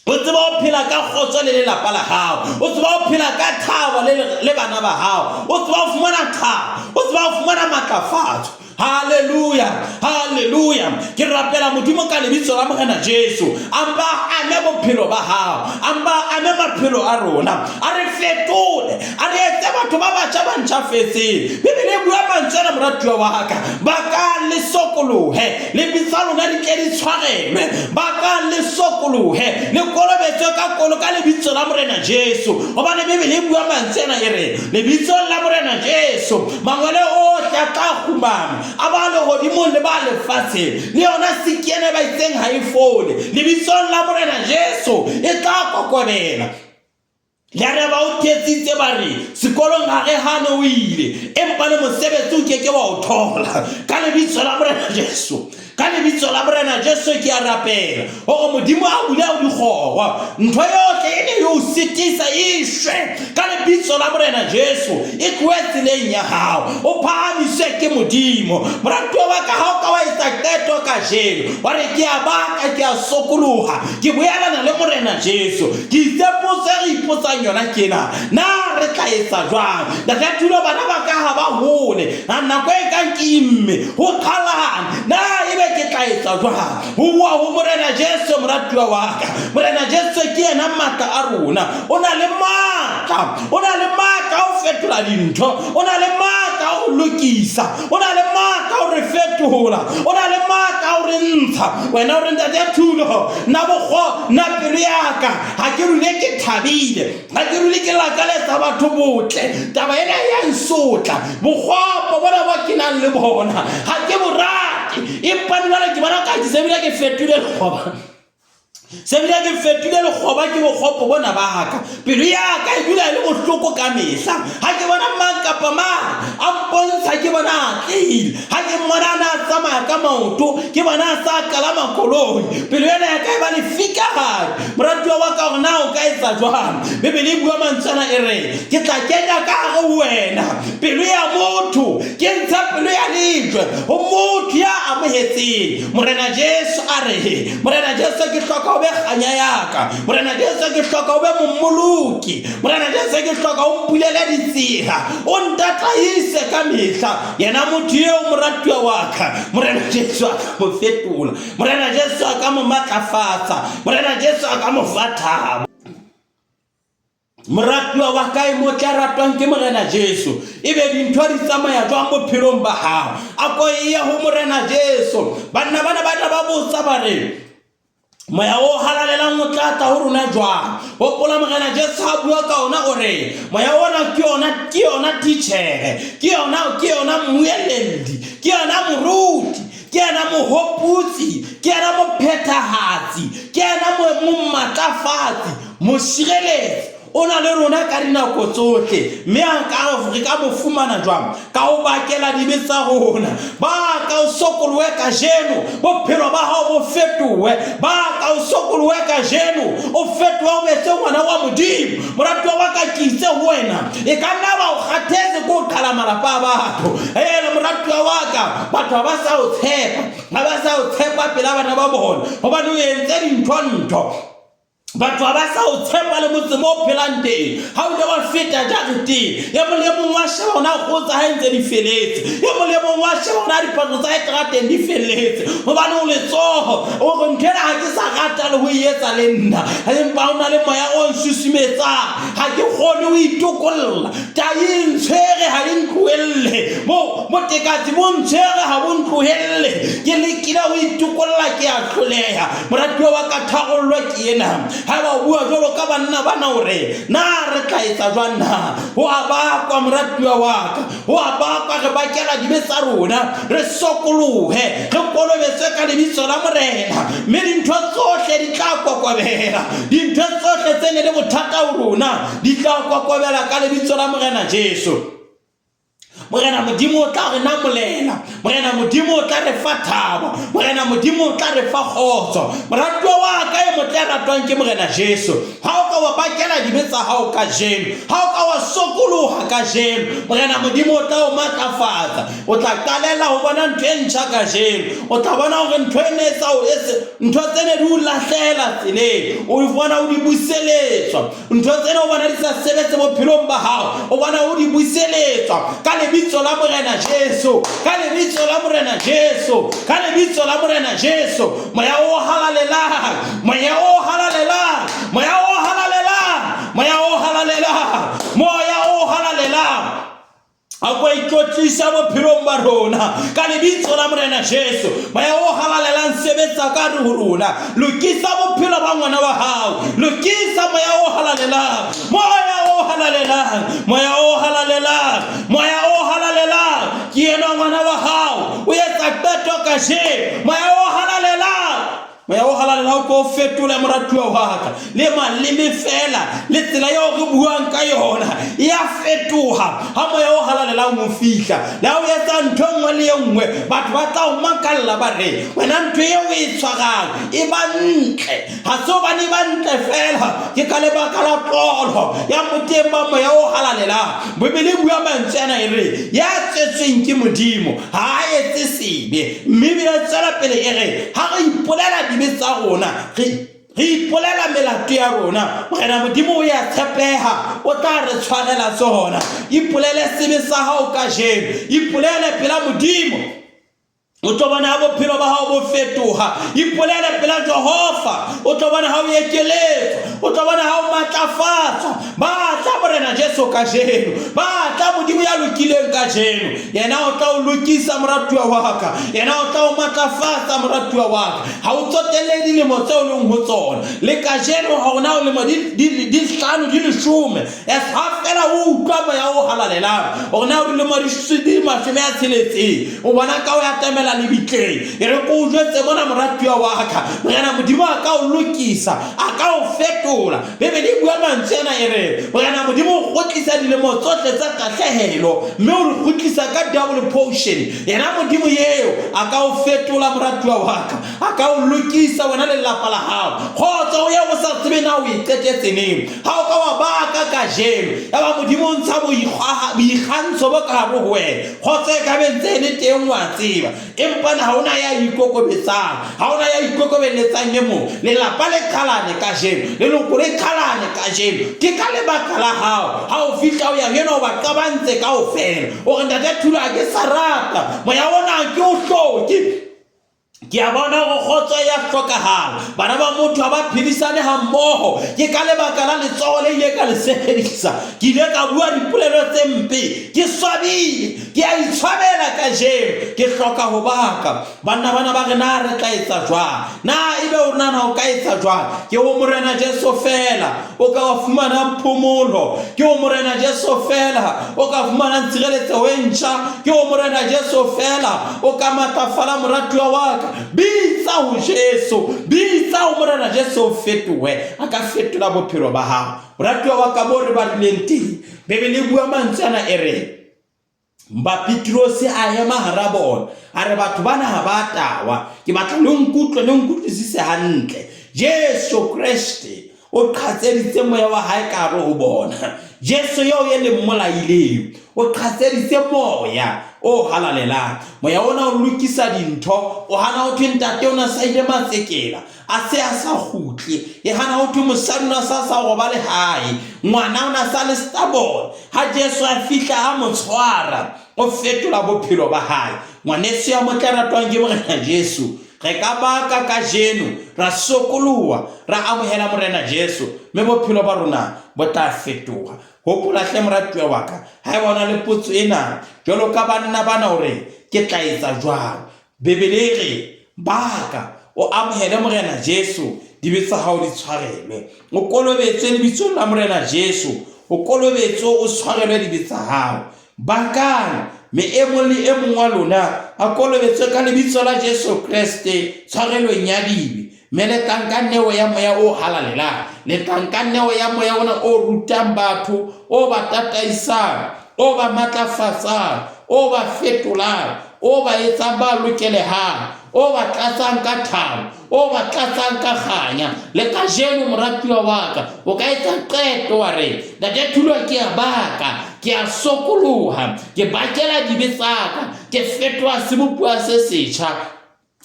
O tseba ho phela ka kgotso le lelapa la hao, o tseba ho phela ka thabo le bana ba hao, o tseba ho fumana thabo, o tseba ho fumana matlafatso. Haleluya, haleluya. Ke rapela Modimo ka lebitso la Morena Jesu, a mpa a ame bophelo ba hao, a mpa a ame maphelo a rona, a re fetole, a re etse batho ba batjha ba ntjhafetseng. Bibele e bua mantswe ana, moratuwa wa ka, ba ka le sokolohe, le bitsa lona di tle di tshwarelwe, ba ka le sokolohe, le kolobetswe ka kolo ka lebitso la Morena Jesu. Hobane Bibele e bua mantswe ana e re, lebitsong la Morena Jesu, Mangwele ohle a tla kgumama, a ba lehodimong le ba lefatsheng, le yona siki ena e ba itseng ha e fole, lebitsong la Morena Jesu e tla kokobela. Yare ba o thetsitse ba re, sekolong ha re hane o ile, empa le mosebetsi o ke ke wa o thola. Ka lebitso la Morena Jesu, Ka lebitso la Morena Jesu ke a rapela hore Modimo a bule dikgoro. Ntho yohle e ne e o sitisa e shwe ka lebitso la Morena Jesu, e tlohe tseleng ya hao, o phahamiswe ke Modimo. Moratuwa wa ka, ha o ka wa etsa qeto kajeno wa re ke a baka, ke a sokoloha, ke boelana le Morena Jesu, ke itse potso e re ipotsang yona ke ena, na re tla etsa jwang? Ntate Thulo, bana ba ka ha ba hole, na nako e kang ke imme ho qhalane, na ebe ke tla etsa jwang? Ho bua ho Morena Jesu, moratuwa wa ka. Morena Jesu ke yena matla a rona. O na le matla, o na le matla a ho fetola dintho, o na le matla a ho lokisa, o na le matla a ho re fetola, o na le matla a ho re ntsha. Wena o re, Ntate Thulo, nna bokgo, nna pelo ya ka ha ke rule ke thabile, ga ke rule ke lakaletsa batho botle, taba ena ya nsotla, bokgopo bona bo ke nang le bona ga ke bo rate, empa jwale ke bona ka ke se bile ke fetole lekgoba, se bile ke fetole lekgoba ke bokgopo bona ba ka. Pelo ya ka e dula e le bohloko ka mehla ga ke bona mang kapa mang a mpontsha, ke bona a atlehile, ga ke mmona a ne a tsamaya ka maoto, ke bona a sa kalama koloi, pelo ena ya ka e ba lefikagadi. Moratuwa wa ka, hore na o ka etsa jwang? Bibele e bua mantswe ana e re, ke tla kenya ka hare ho wena pelo ya motho, ke ntsha pelo ya lejwe ho motho ya amohetseng Morena Jesu. A re, Morena Jesu, ke hloka o be kganya ya ka. Morena Jesu, ke hloka o be mommoloki. Morena Jesu, ke hloka o mpulele ditsela, o ntataise ka mehla. Yena motho eo, moratuwa wa ka, Morena Jesu a ka mo fetola, Morena Jesu a ka mo matlafatsa, Morena Jesu a ka mo fa thabo. Moratuwa wa ka e motle a ratwang ke Morena Jesu, ebe dintho di tsamaya jwang bophelong ba hao? A ko ye ho Morena Jesu. Banna bana ba tla ba botsa ba re, Moya o halalelang o tla tla ho rona jwang? Hopola Morena Jesu ha bua ka ona o re, moya ona ke yona, ke yona titjhere, ke yona, ke yona mmuelelli, ke yona moruti, ke yena mohopotsi, ke yena mophethahatsi, ke yena momatlafatsi, mosireletsi. O na le rona ka dinako tsohle, mme a ka re ka mo fumana jwang? Ka ho bakela dibe tsa rona. Ba ka o sokolohe kajeno, bophelo ba hao bo fetohe. Ba ka o sokolohe kajeno, o fetohe o betse ngwana wa Modimo. Moratuwa wa ka, ke itse ho wena, e ka nna ba o kgathetse ke ho qhala malapa a batho. Ele moratuwa wa ka, batho ha ba sa o tshepa, ha ba sa o tshepa pela bana ba bona, hobane o entse dintho-ntho. Batho ha ba sa o tshepa le motse mo o phelang teng. Ha o ile wa feta jareteng, e mong le mong wa sheba hore na kgoho tsa hae ntse di feletse, e mong le mong wa sheba hore na diphahlo tsa hae terateng di feletse, hobane o letsoho. O re, ntho ena ha ke sa rata le ho e etsa le nna, empa ho na le moya o nsusumetsang, ha ke kgone ho itokolla. Tai e ntshwere ha e ntlohelle, botekatsi bo ntshwere ha bo ntlohelle. Ke lekile ho itokolla, ke a hloleha. Moratuwa wa ka, tharollo ke ena. Haeba o bua jwalo ka banna bana o re, Na re tla etsa jwang na? Ho a bakwa, moratuwa wa ka. Ho a bakwa, re bakela dibe tsa rona, re sokolohe, re kolobetswe ka lebitso la Morena, mme dintho tsohle di tla kokobela. Dintho tsohle tse ne le bothata ho rona di tla kokobela ka lebitso la Morena Jesu. Morena Modimo o tla re namolela. Morena Modimo o tla re fa thabo. Morena Modimo o tla re fa kgotso. Moratuwa wa ka e motle ya ratwang ke Morena Jesu, ha o ka wa bakela dibe tsa hao kajeno, ha o ka wa sokoloha kajeno, Morena Modimo o tla o matlafatsa. O tla qalela ho bona ntho e ntjha kajeno. O tla bona hore ntho e ne e sa o ntho tse ne di o lahlela tseleng, o bona o di buseletswa. Ntho tsena o bona di sa sebetse bophelong ba hao, o bona o di buseletswa ka lebitso la Morena Jesu, ka lebitso la Morena Jesu, ka lebitso la Morena Jesu. Moya o halalelang, moya o halalelang, moya o halalelang, moya o halalelang, moya o halalelang. A ko itlotlisa bophelong ba rona ka lebitso la Morena Jesu. Moya o halalelang sebetsa ka re ho rona. Lokisa bophelo ba ngwana wa hao. Lokisa moya o halalelang. Moya o halalelang. Moya o halalelang. Moya o halalelang. Ke enwa ngwana wa hao. O etsa qeto kajeno. Moya o halalelang. Moya o halalelang o tlo fetola moratuwa wa ka le maleme fela le tsela eo re buang ka yona e a fetoha ha moya o halalelang o fihla. Le ha o etsa ntho e nngwe le e nngwe, batho ba tla o makalla ba re wena ntho eo o e tshwarang e ba ntle. Ha se hobane e ba ntle fela, ke ka lebaka la tlolo ya boteng ba moya o halalelang. Bibele e bua mantswe ana e re ya tswetsweng ke Modimo ha a etse sebe. Mme ebile e tswela pele e re ha re ipolela dibe tsa rona, re re ipolela melato ya rona, Morena Modimo o ya tshepeha, o tla re tshwarela tsona. Ipolele sebe sa hao kajeno, ipolele pela Modimo, o tlo bona ha bophelo ba hao bo fetoha. Ipolele pela Jehova, o tlo bona ha o ekeletswa, o tlo bona ha o matlafatswa. Ba tla Morena Jesu kajeno, ba tla Modimo ya lokileng kajeno. Yena o tla o lokisa moratuwa wa ka, yena o tla o matlafatsa moratuwa wa ka. Ha o tsotelle dilemo tseo leng ho tsona, le kajeno ha ona o lemo di hlano di leshome, ha fela o utlwa moya o halalelang hore na o dilemo di 60, o bona ka o atamela lebitleng. E re ko o jwetse mona moratuwa wa ka, Morena Modimo a ka o lokisa, a ka o fetola. Bibele e bua mantswe ana e re, Morena Modimo o kgutlisa dilemo tsohle tsa tahlehelo, mme o re kgutlisa ka double portion. Yena Modimo eo a ka o fetola moratuwa wa ka, a ka o lokisa wena le lelapa la hao. Kgotso o ye o sa tsebe na o e qetetse neng. Ha o ka wa baka kajeno, yaba Modimo o ntsha boikgantsho bo ka hare ho wena. Kgotso e ka be ntse e le teng wa tseba. Empa na ha ona ya ikokobetsang, ha ona ya ikokobeletsang e mong. Lelapa le qhalane kajeno, leloko le qhalane kajeno. Ke ka lebaka la hao. Ha o fihla o ya heno o ba qabantse kaofela. O re Ntate Thulo ha ke sa rata, moya ona ha ke o hloke. Ke a bona hore kgotso ya hlokahala. Bana ba motho ha ba phedisane hammoho. Ke ka lebaka la letsoho le ile ka le sebedisa. Ke ile ka bua dipolelo tse mpe. Ke swabile. Ke a itshwabela kajeno. Ke hloka ho baka. Banna bana ba re, na re tla etsa jwang? Na ebe o nahana o ka etsa jwang? Ke ho Morena Jesu feela o ka wa fumanang phomolo. Ke ho Morena Jesu feela o ka fumanang tshireletseho e ntjha. Ke ho Morena Jesu feela o ka matlafala moratuwa wa ka. Bitsa ho Jesu. Bitsa ho Morena Jesu o fetohe. A ka fetola bophelo ba hao. Moratuwa wa ka moo re badileng teng, Bibele e bua mantswe ana e re, Mba Petrose a ema hara bona, a re, Batho bana ha ba tawa. Ke batla le nkutlwe, le nkutlwisise hantle. Jesu Kreste o qhatseditse moya wa hae ka hare ho bona. Jesu eo e leng molaileng o qhatseditse moya o halalelang. Moya ona o lokisa dintho, o hana ho thwe ntate o na sa ile matsekela. A se a sa kgutle. E hana ho thwe mosadi o na sa sa robale hae. Ngwana o na sa le stubborn. Ha Jesu a fihla a mo tshwara, o fetola bophelo ba hae. Ngwaneso ya motle ratwang ke Morena Jesu, re ka baka kajeno, ra sokoloha, ra amohela Morena Jesu, mme bophelo ba rona bo tla fetoha. Hopola hle moratuwa wa ka, haeba o na le potso ena, jwalo ka banna bana o re, Ke tla etsa jwang? Bibele e re, Baka. O amohele Morena Jesu, dibe tsa hao di tshwarelwe. O kolobetswe lebitsong la Morena Jesu. O kolobetswe o tshwarelwe dibe tsa hao. Bakang, me e mong le e mong wa lona a kolobetswe ka lebitso la Jesu Kreste tshwarelong ya dibe. Mme le tla nka neo ya Moya o Halalelang. Le tla nka neo ya Moya ona o rutang batho, o ba tataisang, o ba matlafatsang, o ba fetolang, o ba etsang ba lokelehang, o ba tlatsang ka thabo, o ba tlatsang ka kganya. Le kajeno, moratuwa wa ka, o ka etsa qeto wa re, Ntate Thulo, ke a baka, ke a sokoloha, ke bakela dibe tsa ka, ke fetoha sebopuwa se setjha.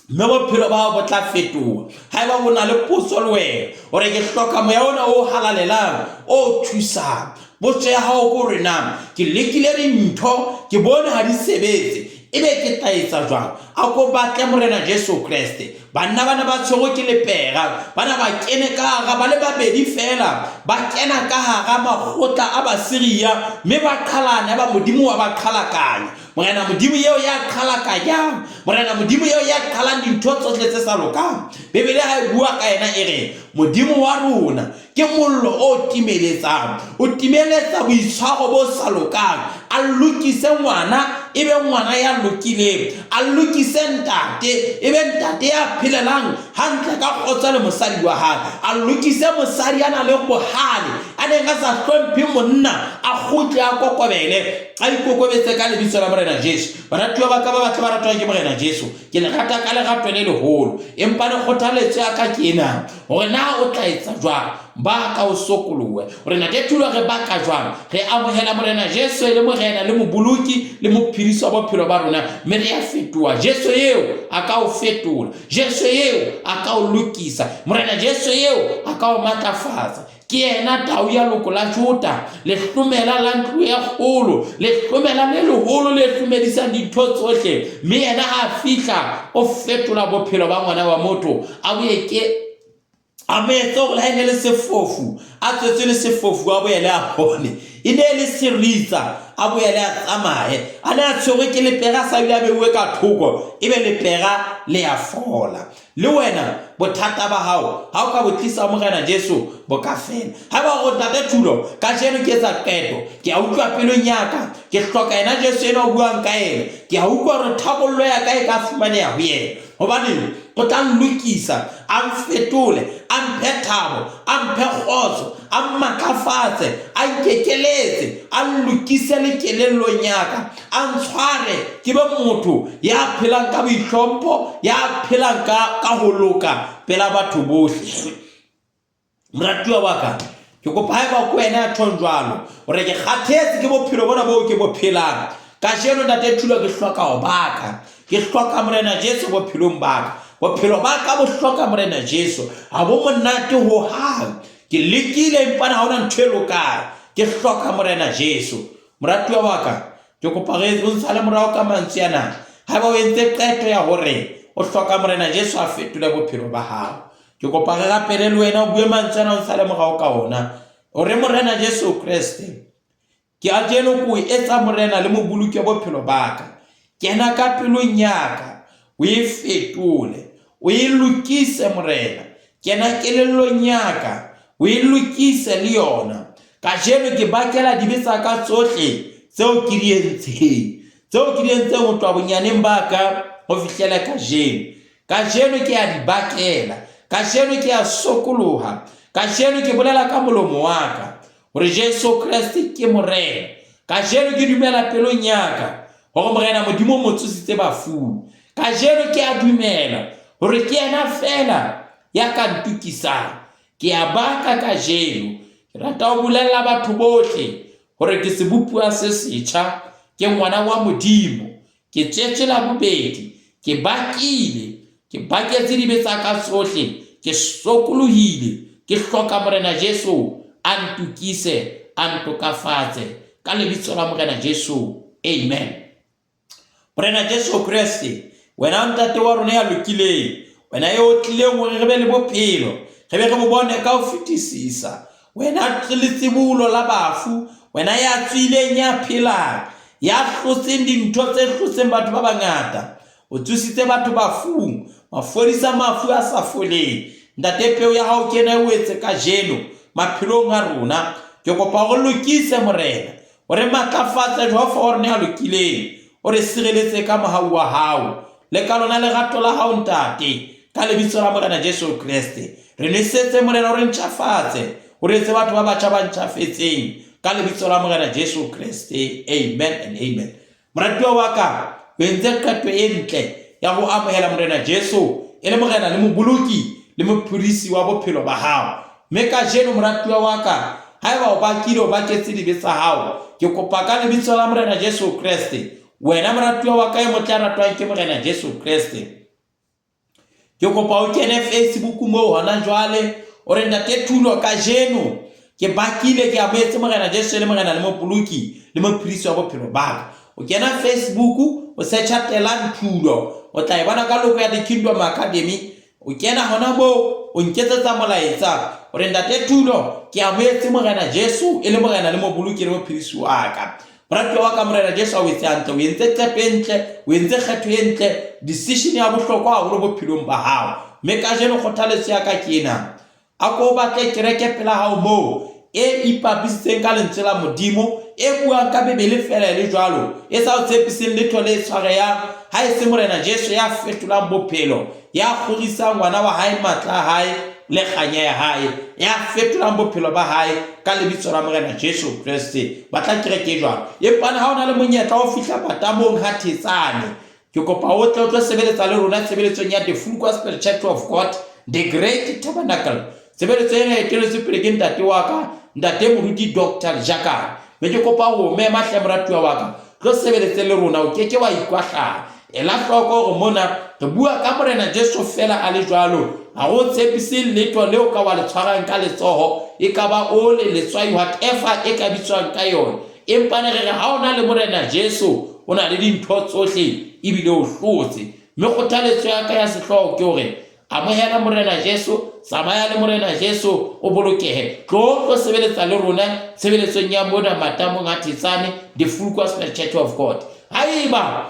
Mme bophelo ba hao bo tla fetoha. Haeba o na le potso le wena, o re ke hloka moya ona o halalelang o thusang. Potso ya hao ke hore na ke lekile dintho, ke bone ha di sebetse, ebe ke tla etsa jwang? A ko batle Morena Jesu Kreste. Banna bana ba tshwerwe ke lepera, bana ba kene ka hara ba le babedi feela, ba kena ka hara makgotla a Basiria mme ba qhalana, yaba Modimo wa ba qhalakanya. Morena Modimo eo ya qhalakanyang, Morena Modimo eo ya qhalang dintho tsohle tse sa lokang. Bibele ha e bua ka yena e re, Modimo wa rona ke mollo o timeletsang, o timeletsa boitshwaro bo sa lokang. A lokise ngwana e be ngwana ya lokileng, a lokise ntate e be ntate ya phelelang hantle ka kgotso le mosadi wa hae, a lokise mosadi ya nang le bohale, a neng a sa hlomphe monna, a kgutle a kokobele. A ikokobetse ka lebitso la Morena Jesu. Baratuwa ba ka ba batle ba ratwang ke Morena Jesu, ke le rata ka lerato le leholo. Empa le kgothaletso ya ka ke ena, hore na o tla etsa jwang, ba ka o sokolohe. Hore na ke thulo re baka jwang, re amohela Morena Jesu e le Morena le Moboloki le Mophedisi wa bophelo ba rona, mme re a fetoha. Jesu eo a ka o fetola, Jesu eo a ka o lokisa, Morena Jesu eo a ka o matlafatsa. Ke yena tau ya loko la Juda, lehlomela la ntlo e kgolo, lehlomela le leholo le hlomedisang dintho tsohle. Mme yena ha a fihla, o fetola bophelo ba ngwana wa motho, a boye ke a mo etse hore le ha e ne le sefofu, a tswetswe le sefofu, a boele a bone. E ne e le seritsa, a boele a tsamaye. A ne a tshwerwe ke lepera, a sa bile a beuwe ka thoko, ebe lepera le a fola. Le wena bothata ba hao ha o ka bo tlisa ho Morena Jesu bo ka fela. Haeba o re Ntate Thulo, kajeno ke etsa qeto, ke a utlwa pelong ya ka, ke hloka yena Jesu enwa o buang ka yena. Ke a utlwa hore tharollo ya ka e ka fumaneha ho yena. Hobaneng? O tla nlokisa, a mfetole, a mphe thabo, a mphe kgotso, a mmatlafatse, a nkekeletse, a nlokise le kelellong ya ka. A ntshware ke be motho ya phelang ka boitlhompho, ya phelang ka, ka ho loka pela batho bohle. Moratuwa wa ka, ke kopa haeba ke wena ya tjhong jwalo, hore ke kgathetse ke bophelo bona boo ke bo phelang. Kajeno Ntate Thulo ke hloka ho baka. Ke hloka Morena Jesu bophelong ba ka. Bophelo ba ka bo hloka Morena Jesu. Ha bo monate hohang. Ke lekile empa ha hona ntho e lokang. Ke hloka Morena Jesu. Moratuwa wa ka, ke kopa re o ntshale morao ka mantswe ana. Haeba o entse qeto ya hore o hloka Morena Jesu a fetole bophelo ba hao, ke kopa re rapele le wena o bue mantswe ana o ntshale morao ka ona. O re Morena Jesu Kreste, ke kajeno ke o etsa Morena le moboloki wa bophelo ba ka. Kena ka pelong ya ka, o e fetole, o e lokise Morena. Kena kelellong ya ka, o e lokise le yona. Kajeno ke bakela dibe tsa ka tsohle tseo ke di entseng, tseo ke di entseng ho tloha bonyaneng ba ka ho fihlela kajeno. Kajeno ke a di bakela, kajeno ke a sokoloha, kajeno ke bolela ka molomo wa ka hore Jesu Kreste ke Morena. Kajeno ke dumela pelong ya ka hore Morena Modimo o mo tsositse bafung. Kajeno ke a dumela hore ke yena feela ya ka ntokisang. Ke a baka kajeno. Ke rata ho bolella batho bohle hore ke sebopuwa se setjha, ke ngwana wa Modimo, ke tswetswe la bobedi, ke bakile, ke baketse dibe tsa ka tsohle, ke sokolohile, ke hloka Morena Jesu a ntokise, a ntokafatse. Ka lebitso la Morena Jesu, amen. Morena Jesu Kreste, wena Ntate wa rona ya lokileng, wena eo o tlileng hore re be le bophelo, re be re bo bone ka ho fetisisa. Wena letsibolo la bafu, wena ya tswileng ya phelang, ya hlotseng dintho tse hlotseng batho ba bangata. O tsositse batho bafung. Wa fodisa mafu a sa foleng. Ntate, peo ya hao ke ena e wetse kajeno maphelong a rona. Ke kopa o re lokise, Morena. O re matlafatse, Jehova wa rona ya lokileng. O re sireletse ka mohau wa hao le ka lona lerato la hao, Ntate, ka lebitso la Morena Jesu Kreste. Re nwesetse, Morena, o re ntjhafatse, o re etse batho ba batjha ba ntjhafetseng, ka lebitso la Morena Jesu Kreste. Amen and amen. Moratuwa wa ka, o entse qeto e ntle ya ho amohela Morena Jesu e le Morena le Moboloki le Mopholosi wa bophelo ba hao. Mme kajeno, moratuwa wa ka, haeba o bakile, o baketse dibe tsa hao, ke kopa ka lebitso la Morena Jesu Kreste, wena moratuwa wa ka e motle ya ratwang ke Morena Jesu Kreste, Ke kopa o kene Facebook moo hona jwale o re ntate Thulo kajeno ke bakile ke amohetse Morena Jesu e le Morena le Mopoloki le Mophedisi wa bophelo ba ka. O kena Facebook o searcha Telang Thulo o tla e bona ka loko ya The Kingdom Academy. O kena hona moo o nketsetsa molaetsa o re ntate Thulo ke amohetse Morena Jesu e le Morena le Moboloki le Mophedisi wa ka. Moratuwa wa ka, Morena Jesu a o etse hantle. O entse qeto e ntle, o entse kgetho e ntle, decision ya bohlokwa haholo bophelong ba hao. Mme kajeno kgothaletso ya ka ke ena. A ko o batle kereke pela hao moo e ipapisitseng ka lentswe la Modimo, e buang ka Bibele feela e le jwalo, e sa o tshepiseng letho le tshwarehang, ha e se Morena Jesu ya fetolang bophelo, ya kgorisang ngwana wa hae matla a hae le kganya ya hae, ya fetolang bophelo ba hae ka lebitso la Morena Jesu Kreste. Batla kereke e jwalo. Empa ha o na le monyetla wa ho fihla matamong ha Thetsane, ke kopa o tle o tlo sebeletsa le rona tshebeletsong ya The Full Gospel Church of God, The Great Tabernacle. Tshebeletso ena e eteletswe pele ke ntate wa ka, ntate moruti Doctor Jakane. Mme ke kopa ho mema hle moratuwa wa ka, tlo sebeletse le rona, o ke ke wa ikwahlaya. Ela hloko hore mona re bua ka Morena Jesu feela a le jwalo. Ha re o tshepise letho leo ka wa le tshwarang ka letsoho, e ka ba ole, letswai, whatever e ka bitswang ka yona. Empa ne re re ha o na le Morena Jesu, o na le dintho tsohle ebile o hlotse. Mme kgothaletso ya ka ya sehlooho ke hore Amohela Morena Jesu, tsamaya le Morena Jesu, o bolokehe. Tlo tlo sebeletsa le rona tshebeletsong ya mona matamong a Thetsane, the Full Gospel Church of God. Haeba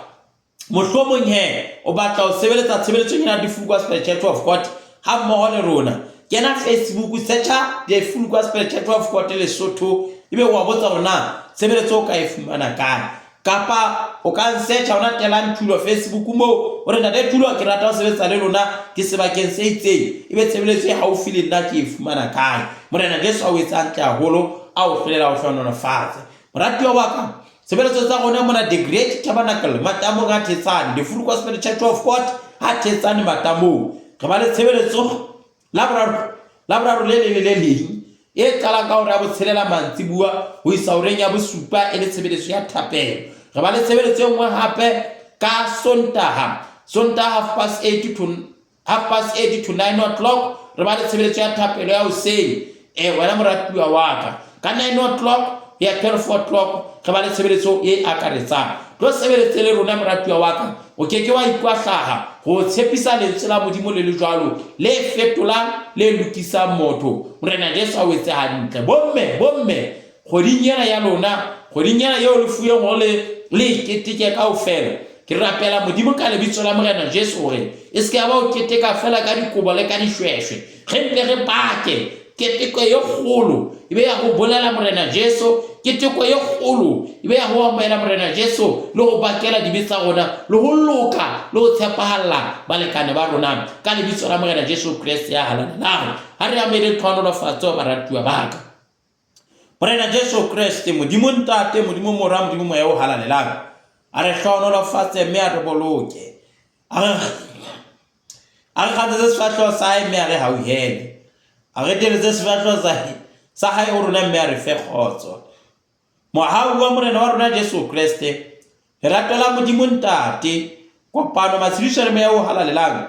mohlomong he o batla ho sebeletsa tshebeletsong ena the Full Gospel Church of God ha mmoho le rona, kena Facebook, searcha the Full Gospel Church of God Lesotho, ebe wa botsa hore na tshebeletso o ka e fumana kae. Kapa o ka nsearcha hona Telang Thulo Facebook moo, o re Ntate Thulo ke rata ho sebetsa le lona, ke sebakeng se itseng, ebe tshebeletso e haufi le nna ke e fumana kae? Morena Jesu a o etse hantle haholo, a o hlolele, a o hlohonolofatse. Moratuwa wa ka, tshebeletso tsa rona mona The Great Tabernacle, Matamong a Thetsane, The Full Gospel Church of God, ha Thetsane Matamong. Re ba le tshebeletso Laboraro, Laboraro le leng le le leng e qalang ka hora ya botshelela mantsibuwa ho isa horeng ya bosupa e le tshebeletso ya thapelo. Re ba le tshebeletso e nngwe hape ka Sontaha, Sontaha 8:30 to 9 o'clock re ba le tshebeletso ya thapelo ya hoseng. Wena moratuwa wa ka, ka 9 o'clock ya 12 o'clock re ba le tshebeletso e akaretsang. Tlo sebeletse le rona moratuwa wa ka, o ke ke wa ikwahlaha go tshepisa lentswe la Modimo le le jwalo le fetolang le lokisang motho. Morena Jesu a o etse hantle. Bomme, bomme, kgweding ena ya lona, kgweding ena eo le fuweng hore le le e keteke kaofela, ke rapela Modimo ka lebitso la Morena Jesu hore e se ke ya ba o keteka fela ka dikobo le ka dishweshwe. Re mpe re bake. Keteko e kgolo e be ya ho bolela Morena Jesu. Keteko e kgolo e be ya ho amohela Morena Jesu le ho bakela dibe tsa rona le ho loka le ho tshepahalla balekane ba rona ka lebitso la Morena Jesu Kreste ya halalelang. Ha re amohele tlhohonolofatso baratuwa ba ka. Morena Jesu Kreste, Modimo Ntate, Modimo Mora, Modimo Moya o Halalelang, a re hlohonolofatse mme a re boloke. A re kgatsetse sefahleho sa hae mme a re hauhele. A re teletse sefahleho sa hae ho rona mme a re fe kgotso. Mohau wa Morena wa rona Jesu Kreste, lerato la Modimo Ntate, kopano, matshediso le Moya o Halalelang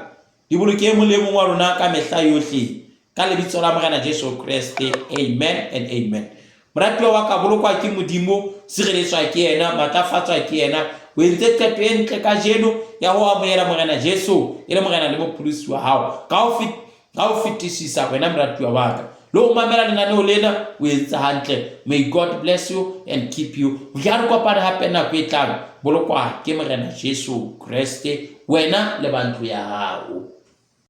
di boloke e mong le e mong wa rona ka mehla yohle. Ka lebitso la Morena Jesu Kreste, amen and amen. Moratuwa wa ka, bolokwa ke Modimo, sireletswa ke yena, matlafatswa ke yena. O entse qeto e ntle kajeno ya ho amohela Morena Jesu e le Morena le Mopholosi wa hao. Ka ho ka ho fetisisa wena moratuwa wa ka, le ho mamela lenaneo lena, o entse hantle. May God bless you and keep you. Ho tla re kopane hape nako e tlang. Bolokwa ke Morena Jesu Kreste, wena le ba ntlo ya hao.